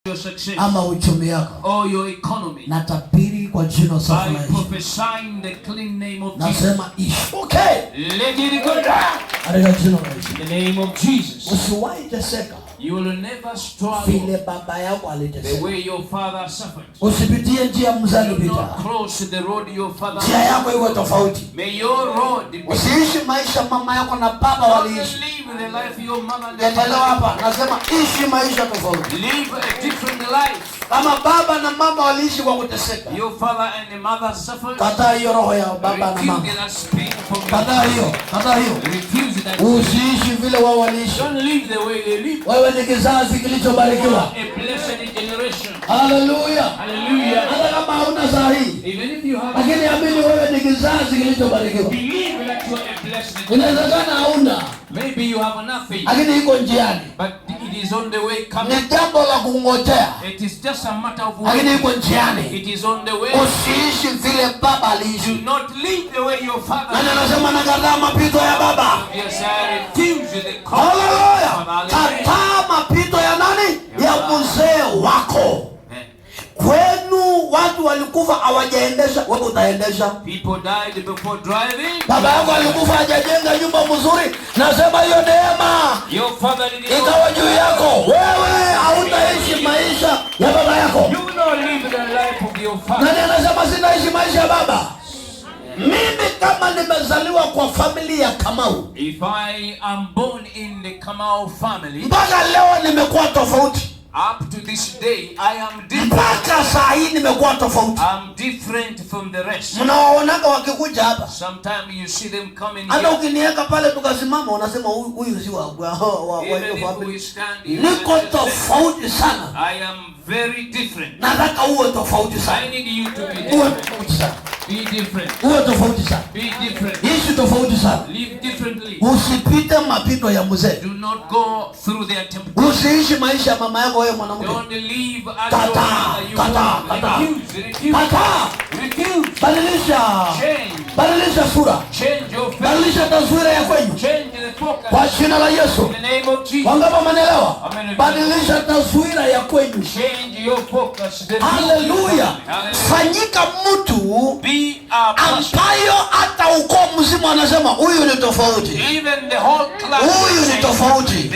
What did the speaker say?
Your success ama uchumi yako. Or your economy. Natabiri kwa jina safi I la Yesu, prophesy in the clean name of Jesus. Nasema ishuke Let it go down katika jina la Yesu. in the name of Jesus. Usiwahi teseka You will never struggle vile baba yako the aliteseka. Way your father suffered. Usipitie njia mzee Do alipita. not cross the road your father. Njia yako iwe tofauti. May your road be. Usiishi maisha mama yako na baba Don't waliishi. Live the life your mother and Nielewa father. hapa, nasema ishi maisha tofauti. Live a different life. Kama baba na mama waliishi kwa kuteseka, Your father and the mother suffered. Kataa hiyo roho ya baba na mama. Refuse that spirit from your Kataa hiyo, kataa hiyo. Refuse that. Usiishi vile wao waliishi. Don't live the way they live. Wewe ni kizazi kilichobarikiwa. A blessed generation. Haleluya! Hallelujah. Hata kama hauna saa hii, Even if you have, lakini amini wewe ni kizazi kilichobarikiwa. Believe that you are a blessed. Inawezekana hauna, Maybe you have nothing, lakini iko njiani. But it is on the way coming. Ni jambo la kungojea, It is just a matter of lakini waiting. iko njiani. It is on the way. Usiishi vile baba Do aliishi. Not live the way your father. Nani anasema nakataa mapito ya baba? Yes, I refuse the call. Haleluya! Kataa mapito ya nani? Ya mzee wako. Kwenu watu walikufa hawajaendesha, wewe utaendesha. People died before driving. Baba yako alikufa hajajenga nyumba mzuri, nasema hiyo neema Your father did not. Ikawa juu yako. Wewe hautaishi maisha ya baba yako. You will not live the life of your father. Nani anasema sitaishi maisha ya baba? Mimi kama nimezaliwa kwa familia ya Kamau, If I am born in the Kamau family, mpaka leo nimekuwa tofauti. Up to this day I am different. Mpaka saa hii nimekuwa tofauti. I'm different from the rest. Mnawaonaga wakikuja hapa, Sometimes you see them coming hata here. Ukiniweka pale tukasimama, unasema huyu huyu si wa Even hiyo if we family. Stand here, Niko tofauti sana. I am very different. Nataka uwe tofauti sana. I need you to be Uwe different. Tofauti sana. Be different. Uwe tofauti sana. Be different. Ishi tofauti sana. Live differently. Usipite mapito ya mzee. Do not go through their temptation. Usiishi maisha ya mama yako wewe mwanamke. Don't live as your Kataa, mother. You kataa, want. Kataa. Refuse, refuse, Kataa. Refuse. Badilisha. Change. Badilisha sura. Change your face. Badilisha taswira ya kwenyu. Change the focus. Kwa jina la Yesu. In the name of Jesus. Wangapi wamenielewa? Amen. Badilisha taswira ya kwenyu. Change your focus. Haleluya. Hallelujah. Fanyika mtu Be a person. Ambayo hata ukoo mzima anasema huyu ni tofauti. Even the whole class. Huyu ni tofauti.